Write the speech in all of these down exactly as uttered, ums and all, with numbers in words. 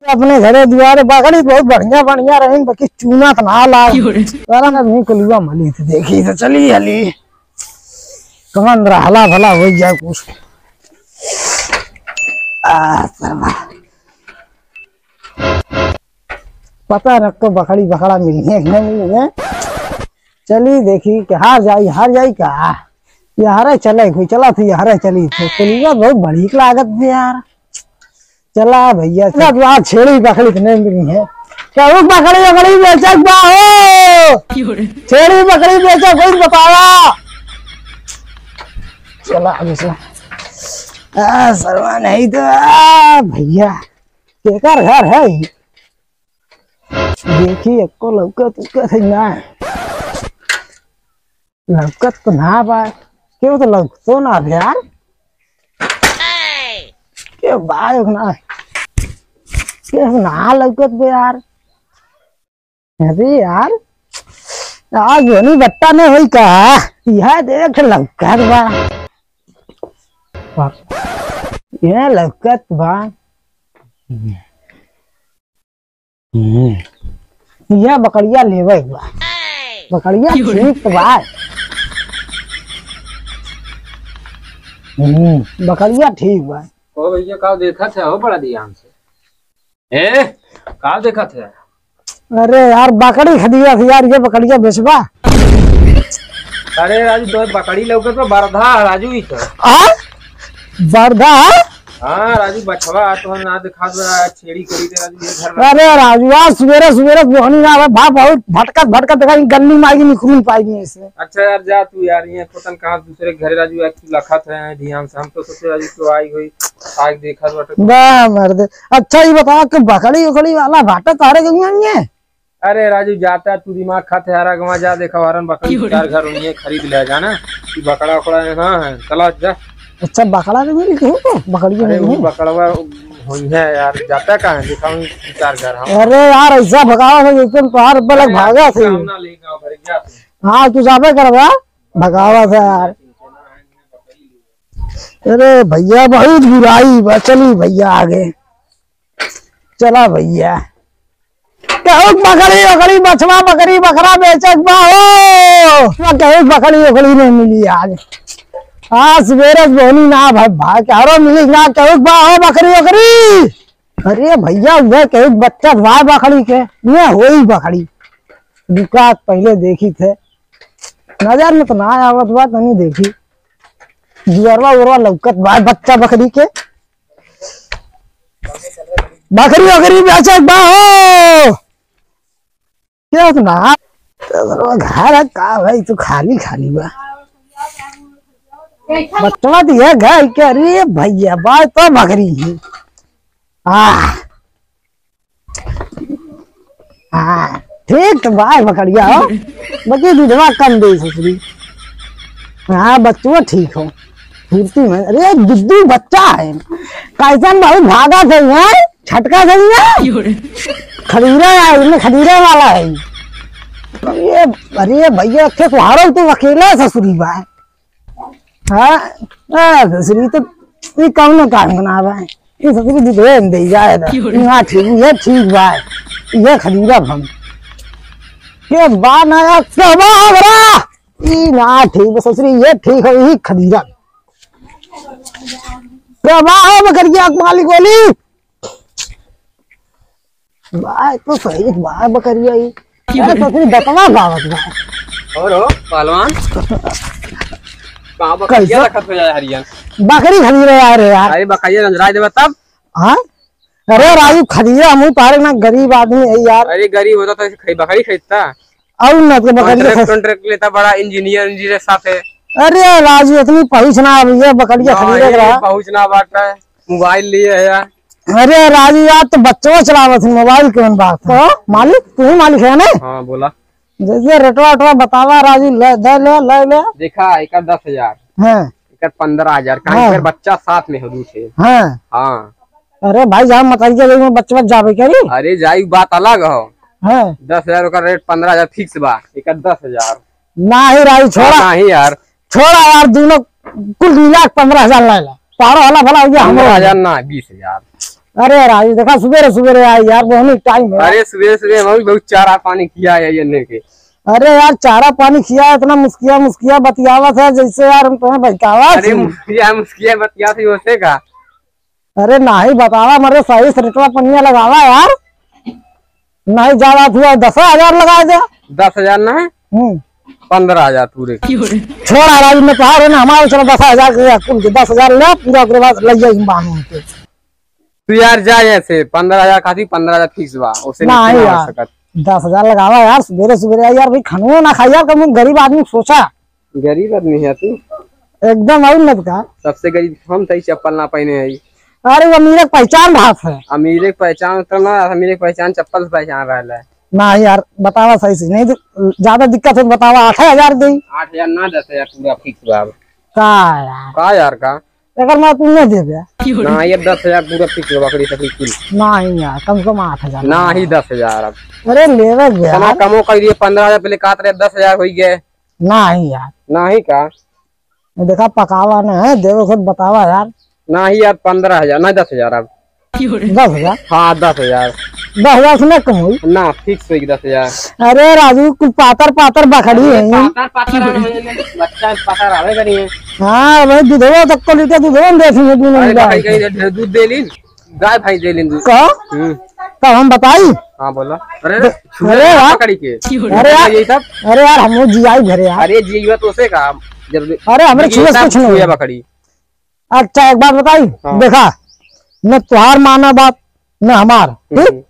अपने घरे दुआरे बकरी बहुत बढ़िया बढ़िया रही, बाकी चूना त ना लाग। क्यों रे? सारा ना भी कलुआ मली थे, देखी तो चली हली। कमन रहला भला हो जाए कुछ। आ, सरवा। पता न को बकरी बकरा मिली है कि नहीं मिली है। चली देखी कि हार जाई, हार जाई का? यारे चले कोई, चला थी, यारे चली थी। कलुआ बहुत बड़ी लागत थी यार। चला भैया, चला तू आज छेड़ी बकरी तो नहीं मिली है। कहूँ बकरी, बकरी बेचक बा हो। छेड़ी बकरी बेचक कोई बतावा। चला आगे चला। आ, सरवा नहीं तो, आ, भैया, केकर घर है? देखी, एको लौकत, उकत है ना। लौकत तो ना बा, केहू तो लौकतो ना बे यार। केहू बा एक ना, केहू ना लौकत बे यार। अरे यार, आज धोनी बट्टा ने होई का? यह देख लौकत बा, यह लौकत बा। हम्म। यह बकरिया लेवे बा। बकरिया ठीक बा। हम्म, बकरिया ठीक बा। ओ भैया, का देखत है हो बड़ा ध्यान से? ए, का देखत है? अरे यार, बकरी खरीदा थी यार, ये बकरिया बेचबा? अरे राजू, तो बकरी लौकत बा, बरधा है राजू, ई तो। आ? बरधा है? हाँ राजू, बछवा तो ना दिखा दो यार, छेड़ी करी दे राजू, ये घर में। अरे राजू यार, सुबेरे सुबेरे बोहनी ना आवे, भा बहुत भटकत भटकत देखा, ई गन्नी माई निकलून पाई नहीं इसे। अच्छा यार, जा तू यार, ये पता न कहाँ दूसरे के घरे राजू, आज तू लखत है ध्यान से, हम तो सोचे राजू तो आई हुई, आग देखा तो बटे। बा मर्दे, अच्छा ये बता कि बकरी उकरी वाला भाटा तारे गंगा में? अरे राजू, जाता तू दिमाग खाते हरा गवा, जा देखा वारन बकरी क्यों रे? चार घर उन्हें खरीद ले जाना, कि बकरा उकरा है, हाँ है, चला जा। अच्छा, बकरा के मिल गई तो बकरी अरे मिल वो गई। बकरवा होई है यार, जाता कहाँ है? देखा हूँ चार घर हम। अरे यार, ऐसा भगावा है, एकदम तोहार बलक अरे भागा यार, से। काम ना ले गाँव भर गया तू। हाँ, तू जाबे करबा, भगावा से यार। अरे भैया, बहुत बुराई बा, चली भैया आगे। चला भैया। कहूँ बकरी ओकरी बछवा बकरी बकरा बेचक बा हो। कहूँ बकरी ओकरी नहीं मिली आज। आज सुबेरे से बोनी ना भाई, भाई कह रहा मिली ना कहूँ बा हो बकरी ओकरी। अरे भैया, वह कहूँ बच्चा बा बकरी के, ये होई बकरी। दुकात पहले देखी थे, नजर में तो ना आवत बा, तनी देखी। जुअरवा उअरवा लौकत बा बच्चा बकरी के। बकरी वकरी बेचत बा हो। क्या सुना? तो घर है का भाई, तू खाली खाली बा। बचवा तो ये घर के, अरे भैया, बाय तो बकरी ही। आह। हाँ, ठीक तो बाय बकरिया हो। बकी दूधवा कम दे ससुरी। हाँ, बचवा ठीक हो। फुर्ती में, अरे, दुद्दू बच्चा है। कैसन बहुत भागा थे, हैं? छटका थे ना? खदीरा है, इनमें खदीरा वाला है। अरे, अरे भैया, के कुहारो तो अकेला ससुरी बा। हाँ, आ, ससुरी तो, ई कौनो काम के ना बा। ई ससुरी दूधे न दे जाए दा। ई ना ठीक, ये ठीक बा। ये खदीरा हम। के बा ना यार, के बा हमरा? ई ना ठीक बा ससुरी, ये ठीक है, ई खदीरा। के बा हो बकरिया के मालिक बोली? बाय तो सही, बाय बकरिया ही। अरे ससुरी दतवा गावत बा। और हो, पहलवान? कहाँ बकरिया कैसा? रखत हो जाए हरियन? बकरी खरीद रहे यार, यार। अरे बकरिया नजराए देबा तब? हाँ? अरे राजू खरीदा, हमहू तारे ना गरीब आदमी है यार। अरे गरीब होता तो ऐसे खरी-, बकरी खरीदता। और ना तो बकरिया कॉन्ट्रैक्ट, खरीद- कॉन्ट्रैक्ट लेता बड़ा इंजीनियर, इंजीनियर साथ है। अरे राजू इतनी पहुँच ना, अब ये बकरिया ना, खरीदे ये रहा। पहुँच ना बात है, मोबाइल लिए है यार। अरे राजू यार, तो बच्चों चलावत है मोबाइल, कौन बात है? तो मालिक, तू ही मालिक है ना? हाँ, बोला। जैसे रेटवा वेटवा बतावा राजू, ले, दे ले, ले ले। देखा, एकर दस हजार। हाँ। एकर पन्द्रह हजार, काहे हाँ। एकर बच्चा साथ में हो, दू ठे। हाँ। हाँ। अरे भाई, जाओ मत आइए, लेकिन बच्चा बच जावे क्या रे? अरे जाई, बात अलग हो। हाँ। दस हजार ओकर रेट, पन्द्रह हजार फिक्स बा, एकर दस हजार। नाही राजू, छोड़ा। हाँ, नाही यार। छोड़ा यार, दोनों कुल मिला के पन्द्रह हजार ले ला। तारो हला भला हो गया, हमरो पन्द्रह हजार ना, बीस हजार। अरे राजू, देखा, सुबेरे सुबेरे आई यार, बहुत टाइम है। अरे, सुबेरे सुबेरे हम भी बहुत चारा पानी किया है ये लेके। अरे यार, चारा पानी किया है, इतना मुस्किया मुस्किया बतियावत है, जैसे यार हम तुम्हें बहकावा अरे, थी। मुस्किया मुस्किया बतिया थी, वैसे का? अरे नहीं, बतावा, मरे सही से रेटवा पनिया लगावा यार। नहीं ज्यादा हुआ, दस हजार लगा दे। दस हजार ना? हम्म। पन्द्रह हजार पूरे। छोड़ा राजू, मैं कहा रहे ना, हमारे चलो दस हजार के, कुल के दस हजार ले, पूरा ओकरे बाद ले जाई बांध के। तू यार जा यहाँ से, पन्द्रह हजार खाती, पन्द्रह हजार फिक्स बा, उसे नहीं नहीं यार, हो सकत। दस हजार लगावा यार, सुबेरे सुबेरे आई यार, भाई खानो ना खाई यार, कम गरीब आदमी सोचा। गरीब आदमी है तू। एकदम और मत का। सबसे गरीब हम तई चप्पल ना पहने हैं। अरे वो अमीर के पहचान बात है। अमीर के पहचान तो ना, अमीर के पहचान चप्पल से पहचान रहा है। ना यार, बतावा सही से, नहीं तो ज्यादा दिक्कत हो तो बतावा, आठ हजार दे। आठ हजार ना, दस हजार पूरा फिक्स बा। का यार? का यार का? एकर मैं तू नहीं देबे। ना, ये दस हजार पूरा फिक्स बा, बकरी तकरी कुल। नहीं यार, कम से कम आठ हजार। ना ही दस हजार अब। अरे लेवे बे इतना यार। कमो कर दिए, पन्द्रह हजार पहले कहत रहे, दस हजार हो गए। नहीं यार। नहीं का? देखा पकावा ना है, देवे खुद बतावा यार। ना ही यार, पन्द्रह हजार, ना दस हजार अब। दस हजार? हाँ, दस हजार। दस हजार से ना कम होई? ना, फिक्स होई दस हजार। अरे राजू, कुल पातर पातर बकरी अरे है। पातर पातर है, बच्चा पातर आवे करी है। हाँ भाई, दूधवा तक को लीटर दूधवा में देखेंगे, दूध अरे मिला भाई, के। कहीं ढेर दूध दे ली, गाय भैंस दे ली दूध। का? हम्म। तब हम बताई? हाँ, बोला। अरे, दे-, छुए अरे ना यार। पकड़ी के। अरे यार, यही सब। अरे यार, हम लोग जियाई भरे यार। अरे, जिया तो से का, जब अरे, हमरे ये छुए सब कुछ नहीं छुए हुआ। बकरी। अच्छा, एक बात बताई, हाँ। देखा, न तुहार माना बात, न हमार, ठीक? हम्म।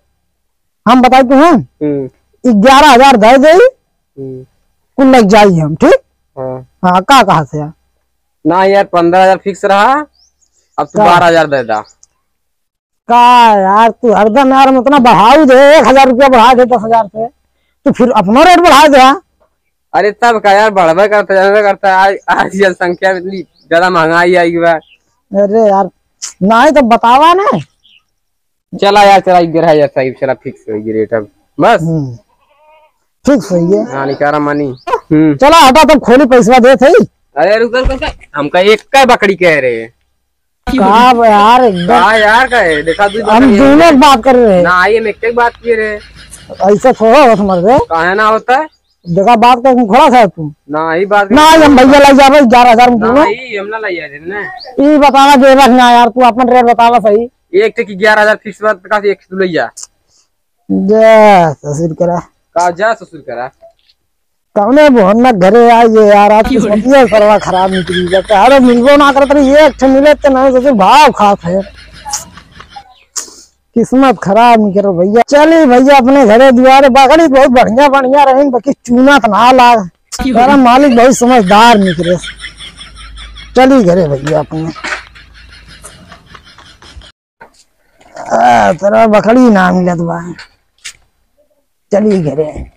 हम बताई तुम्हें, हम्म। ग्यारह हजार दे दे, हम्म। कुल लग जाई हम, ठीक? हाँ। हाँ, का कहा से? ना यार, पन्द्रह हजार फिक्स रहा, अब तू का? बारह हजार दे दा। का यार, तू हरदम यार, हम उतना बढ़ाऊ दे, एक हजार रुपया बढ़ा दे दस हजार से, तू फिर अपना रेट बढ़ा दे, हाँ? अरे तब का यार, बढ़बे करता, जानबे करता है, आज, आज जनसंख्या में इतनी ज्यादा महंगाई आई बा। अरे यार, नहीं तो बतावा ना। चला यार, चला, ग्यारह हजार सही, चला, फिक्स होई रेट अब, बस। हम्म, फिक्स होई है। हाँ, निकारा मानी। हम्म। चला हटा, तब खोली पैसवा देत है। अरे रुक, रुक, रुक, हमका एक का बकरी कह रहे हैं। का बा यार, एकदम। का यार, का है? देखा, तू हम बता, दोनों एक बात कर रहे हैं। ना, ये में एक बात किए रहे। ऐसा थोड़ा होत मर्दे। काहे ना होता है? देखा, बात कर, मुखड़ा खाए तू। ना, ही बात ना, हम भैया लाई जावे ग्यारह हजार में ना, दोनों। ही हम ना लाई जा रहे ना। ई बतावा, देवा ना यार, तू अपन रेट बतावा सही। एक ठे की ग्यारह हजार फिक्स बात, का एक ठे तू ले जा। जा ससुर करा। का जा ससुर करा? कौने बोहन्ना घरे आई है यार, आज किस्मतिया सरवा खराब निकली जाता है। अरे मिलबो ना करत रही, एक ठे मिले तो नहीं ससुर भाव खात है। किस्मत खराब निकल भैया। चली भैया अपने घरे दुआरे, बकरी बहुत बढ़िया बढ़िया रही, बाकी चूना तो ना लाग। सारा मालिक बहुत समझदार निकले। चली घरे भैया अपने। आ, तेरा बकरी ना मिलत बा। चली घरे।